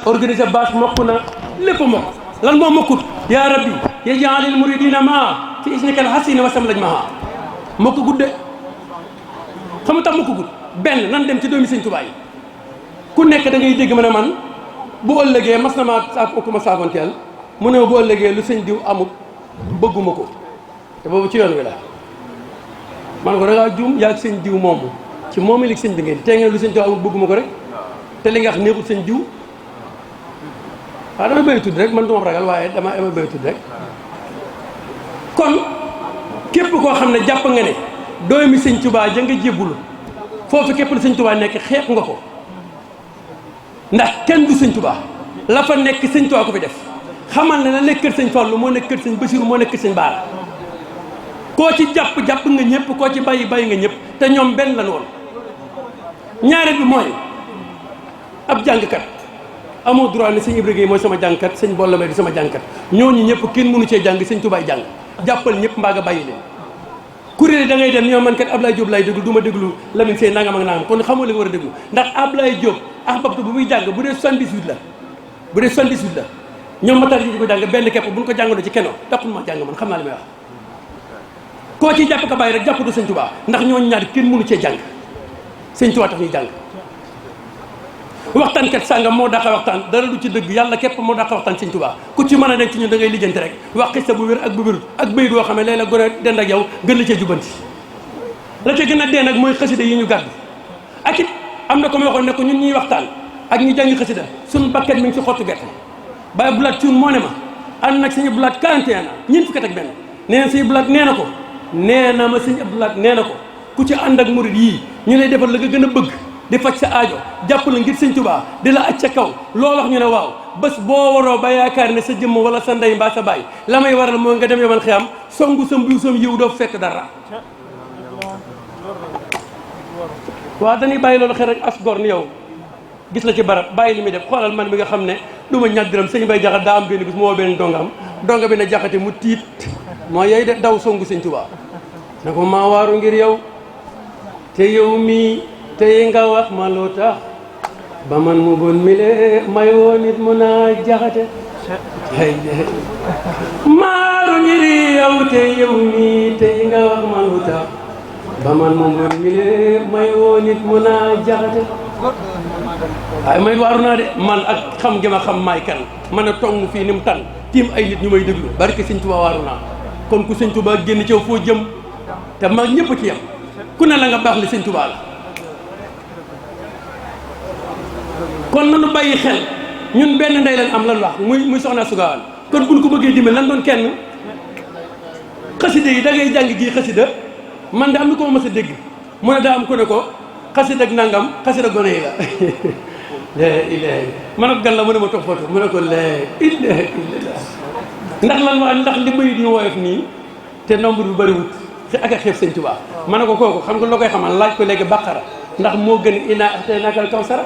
organiser bâche mokk na lépp mokk lan moo mokkut yaa rabbi yaj'alil muridina maa fi isnikal hasini wasam lañ maa mokk gudde xam nga tax mokk gudd benn nan dem ci doomi sëñ Tuubaa yi ku nekk da ngay dégg ma ne man bu ëllëgee mas na maa saako ku ma saakonteel mu ne bu ëllëgee lu sëñ diw amut bëgguma ko te boobu ci yoon wi la man ko da ngaa juum yaa ak sëñ diw moomu ci moomi li sëñ bi ngeen tee ngeen lu sëñ diw amut bëgguma ko rek te li nga wax neexut sëñ diw waaw dama bëgg tudd rek man du ma ragal waaye dama bëgg tudd rek kon képp koo xam ne jàpp nga ne doomi sëñ Tuubaa ja nga jébbulu foofu képp lu sëñ Tuubaa nekk xeeb nga ko ndax kenn du sëñ Tuubaa la fa nekk sëñ Tuubaa ko fi def xamal ne la nekk kër sëñ Fallu moo nekk kër sëñ Basiru moo nekk kër sëñ Baara koo ci jàpp nga ñëpp koo ci bàyyi nga ñëpp te ñoom benn la woon ñaareel bi mooy ab jàngkat amoo droit ne sëñ Ibra Gueye mooy sama jàngkat sëñ Bolla May di sama jàngkat ñooñu ñëpp kenn mënu cee jàng sëñ Tuubaa jàng jàppal ñëpp mbaa nga bàyyi leen kuréel da ngay dem ñoo man kat Ablaye Diop lay déglu du ma déglu Lamine Sey nangam ak nangam kon xamoo li nga war a déglu ndax Ablaye Diop ahbabtu bu muy jàng bu dee 78 la bu dee 78 la ñoom matar yi di ko jàng benn képp bu ñu ko jàngandoo ci keno daqul ma jàng man xam naa li may wax koo ci jàpp ka bàyyi rek jàppatu sëñ Tuubaa ndax ñooñu ñaar kenn mënu cee jàng sëñ Tuubaa tax ñuy jàng waxtaankat sàngam moo dàqa waxtaan dara du ci dëgg yàlla képp moo dàqa waxtaan sëñ Tuubaa ku ci mën a nekk ci ñun da ngay lijjanti rek wax xista bu wér ak bu wérut ak bayit woo xam ne léeg-léeg gën a dend ak yow gën la cee jubanti la ca gën a dee nag mooy xasida yi ñu gàddu ak it am na ko ma waxoon ne ko ñun ñuy waxtaan ak ñu jàngi xasida suñu bakkat mi ngi ci xottu gerte bàyyi bulaat cuun moo ne ma ànd nag sëñ bulaat 41 ans ñeent fukki at ak benn nee na sëñ bulaat nee na ko nee na ma sëñ bulaat nee na ko ku ci ànd ak murid yii ñu lay defal la nga gën a bëgg di faj sa aajo jàpp la ngir sëñ Tuubaa di la aj ca kaw loo wax ñu ne waaw bés boo waroo ba yaakaar ne sa jëmm wala sa ndey mbaa sa baay la may waral mooy nga dem yomal xiyam songu sa mbiw sam yiw doo fekk dara waaw dañuy bàyyi loolu xel rek as gor ni yow gis la ci barab bàyyi li muy def xoolal man mi nga xam ne du ma ñàkk dërëm sëñ bay jaxat daa am benn bis mu woo benn donga bi ne jaxate mu tiit moo yey de daw songu sëñ Tuubaa ne ko maa waaru ngir yow te yow mii tey nga wax ma lu tax ba man mu bon mile may woo nit mu naa jaxate maaru ngir yow te yow mii tey nga wax ma lu tax ba man mu bon mile may woo nit mu naa jaxate waaye may waaru naa de man ak xam gi ma xam maay kan man a tong fii ni mu tan tiim ay nit ñu may déglu barke sëñ Tuubaa waaru naa kon ku sëñ Tuubaa génn ci yow foo jëm te mag ñëpp ci yam ku ne la nga baax li sëñ Tuubaa la kon nanu bàyyi xel ñun benn ndey lan am lan wax muy soxna Sugawaan kon buñ ko bëggee dimbali lan doon kenn xasida yi da ngay jàng gi xasida man de am na ko ma mës a dégg mu ne daa am ko ne ko xasida ak nangam xasida gone yi la la ilaha man ak gan la mu ne ma toog foto mu ne ko la ilaha illallah ndax lan waa ndax li bayit ñu woyof nii te nombre bu bëriwut ak a xeeb sëñ Tuubaa ma ne ko kooku xam nga loo koy xamal laaj ko léegi baqara ndax moo gën inaa a'taynaakal kawsara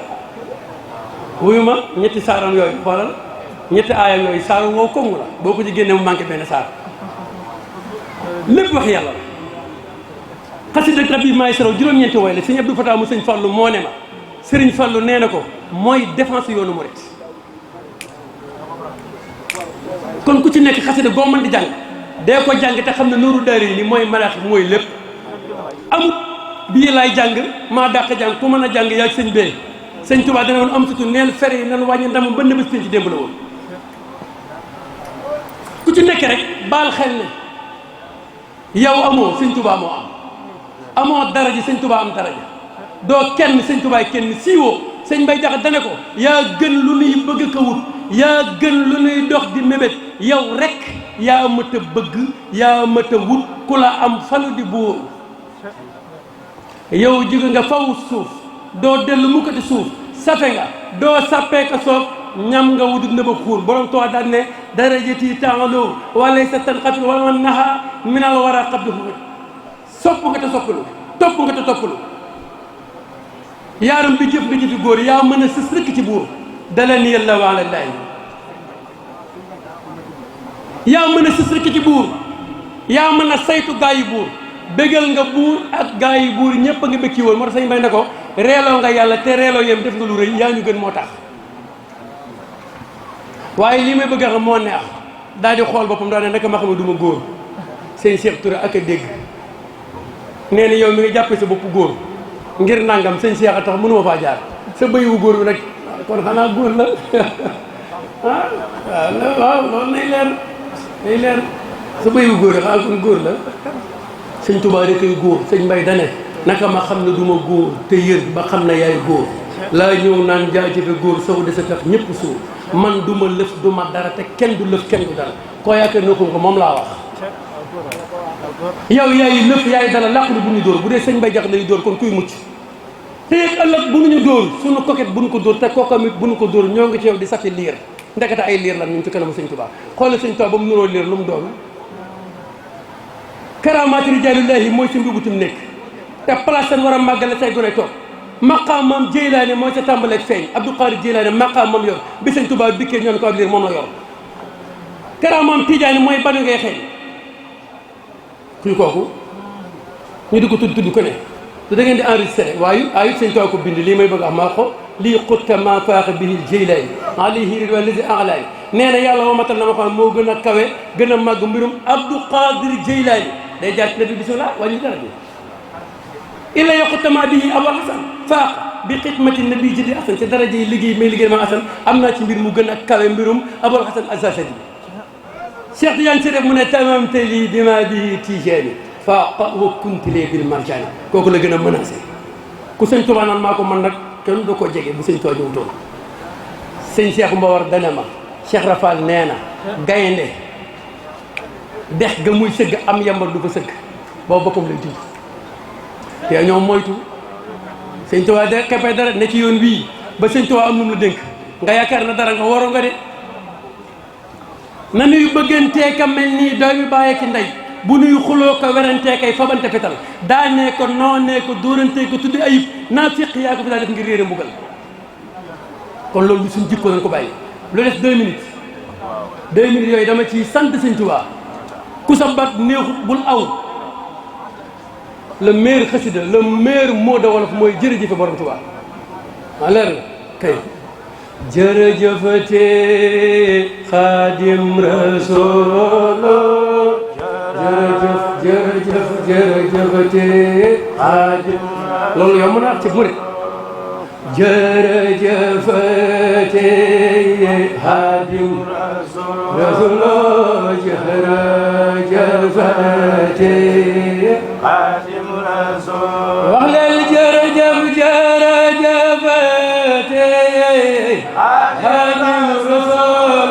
wuyu ma ñetti saaram yooyu xoolal ñetti aayam yooyu saaru woo kongu la boo ko ci génnee mu manqué benn saar lépp wax yàlla la xasida rabbi maay saraw juróom-ñeenti woy la sëñ Abdou Fatah mu sëñ Fallu moo ne ma sëriñ Fallu nee na ko mooy défense yoonu murit kon ku ci nekk xasida boo mën di jàng dee ko jàng te xam ne nooru daari ni mooy malaax mooy lépp amut bii laay jàng maa dàq jàng ku mën a jàng yaa sëñ bee sëñ Tuubaa dana woon am sutu neel fere yi nan wàññi ndamam ba nebés ci démb la woon ku ci nekk rek baal xel ne yow amoo sëñ Tuubaa moo am amoo daraja sëñ Tuubaa am daraja doo kenn sëñ Tuubaa kenn siiwoo sëñ Mbay Jaxate dane ko yaa gën lu nuy bëgg ka wut yaa gën lu nuy dox di mébét yow rek yaa mat a bëgg yaa mat a wut ku la am falu di buur yow jóge nga faw suuf doo dellu mu ko di suuf safe nga doo sappee ka soof ñam nga wudut na ba xuur borom too daan ne darajati ta'alu wala sa tanqatu wala man naha minal wara qabdu sopp nga te soppalu topp nga te toppalu yaaram bi jëf nga jëfi góor yaa mën a sës rëkk ci buur daleen yàlla wa ala laay yaa mën a sës rëkk ci buur yaa mën a saytu gaa yi buur bégal nga buur ak gaa yi buur ñëpp a nga bëgg ci woon moo tax sañ Mbay ne ko reeloo nga yàlla te reeloo yem def nga lu rëy yaa ñu gën moo tax waaye lii may bëgg a xam moo neex daal di xool boppam daal ne naka ma xam ne du ma góor sëñ Cheikh Touré ak a dégg nee na yow mi nga jàppee sa bopp góor ngir nangam sëñ Cheikh a tax mënuma faa jaar sa bëy wu góor bi nag kon xanaa góor la waaw loolu nay leer sa bëy wu góor xanaa kon góor la sëñ Touba rek ay góor sëñ Mbay dane naka ma xam ne du ma góor te yër ba xam ne yaay góor laa ñëw naan jaajëfe góor saw de sa tax ñëpp suur man du ma lëf du ma dara te kenn du lëf kenn du dara koo yaakaar na ko moom laa wax yow yaay lëf yaay dara làq ni bu ñu dóor bu dee sëñ Mbay Jax lay dóor kon kuy mucc te yëg ëllëg bu ñu dóor suñu coquette bu ñu ko dóor te kookamit bu ñu ko dóor ñoo ngi ci yow di safi liir ndekete ay liir lan ñu ci kanamu sëñ Tuubaa xoolal sëñ Tuubaa ba mu nuroo liir lu mu doon karaamaati rijaalillaahi mooy sa mbubutum nekk te place seen war a màggale say gone toog maqaamam Jeylaane mooy sa tàmbaleeg feeñ Abdou Qadir Jeylaane maqaamam yor bi sëñ Tuubaa dikkee ñoon ko ab liir moom la yor karaamam Tijaani mooy banu ngay xeeñ kuy kooku ñu di ko tudd ko ne te da ngeen di enregistré waaye ayut sëñ Tuubaa ko bind lii may bëgg a maa ko lii xutta ma faaxa bihi Jeylaani alayhi ridwaan lazi a'laani nee na yàlla wamatal na ma xam moo gën a kawe gën a màgg mbirum Abdou Qadir Jeylaani day jaar ci nabi bismillah wàññi dara bi illa yoqutama bihi Abul Hasan faax bi xidmati nabi jëdi asan ci daraja yi liggéey may liggéey ma asan am naa ci mbir mu gën a kawe mbirum Abul Hasan Azazali Cheikh Tidiane Chérif mu ne tamamte lii bima bihi Tijaani faaqa wa kuntilee bil marjaani kooku la gën a menacé ku sëñ Tuubaa naan maa ko man nag kenn du ko jege bu sëñ Tuubaa ñëwutoon sëñ Cheikh Mbawar dane ma Cheikh Rafal nee na gaynde dex ga muy sëgg am yambar du fa sëgg boobu boppam lay tudd te ñoom moytu sëñ Tuubaa de keppee dara ne ci yoon wii ba sëñ Tuubaa am nu mu la dénk nga yaakaar na dara nga waroo nga de na nuy bëggantee ka mel nii doomi bàyyee ki ndey bu nuy xuloo ko werantee kay fabante fetal daanee ko noonee ko dóorantee ko tuddi ayib naa fiq yaa ko fi daa def ngir réere mbugal kon loolu suñ jikko nañ ko bàyyi lu des 2 minutes 2 minutes yooyu dama ci sant sëñ Tuubaa ku sa bat neexut bul aw le meilleur xasida le meilleur mot de wolof mooy jërëjëfe borom Tuubaa a leer la kay jërëjëfate Xaadim Rasuul jërëjëfate Xaadim loolu yow mën a wax ci murit jërëjëfate Xaadim Rasuul jërëjëfate Xaadim Rasuul wax leen jërëjëf jërëjëfate Xaadim Rasuul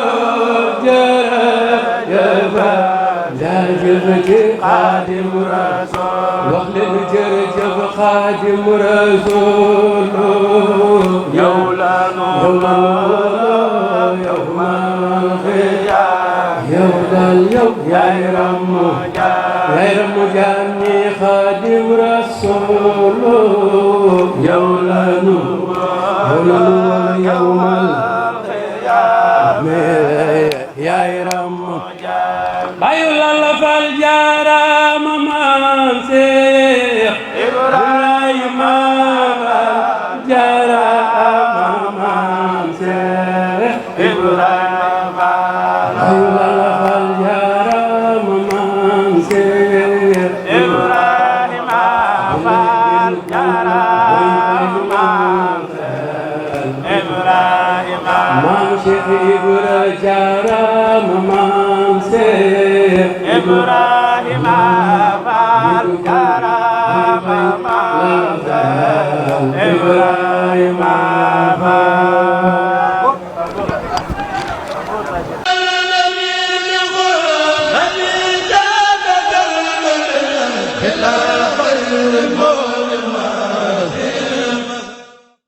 jërëjëfate Xaadim Rasuul wax leen jërëjëf Xaadim Rasuul yow la yow daal yow yaay ramu jaam ñi Xaadim Rasuul yow la nu yawmal yaay ramu bayu la fal jaarama maam Seex Ibrahima jaarama maam Seex Ibrahima bayu la fal jaarama maam Seex Ibrahima fal jaarama maam Seex Ibrahima maam Seex Ibra jaarama maam Seex Ibrahima fal jaarama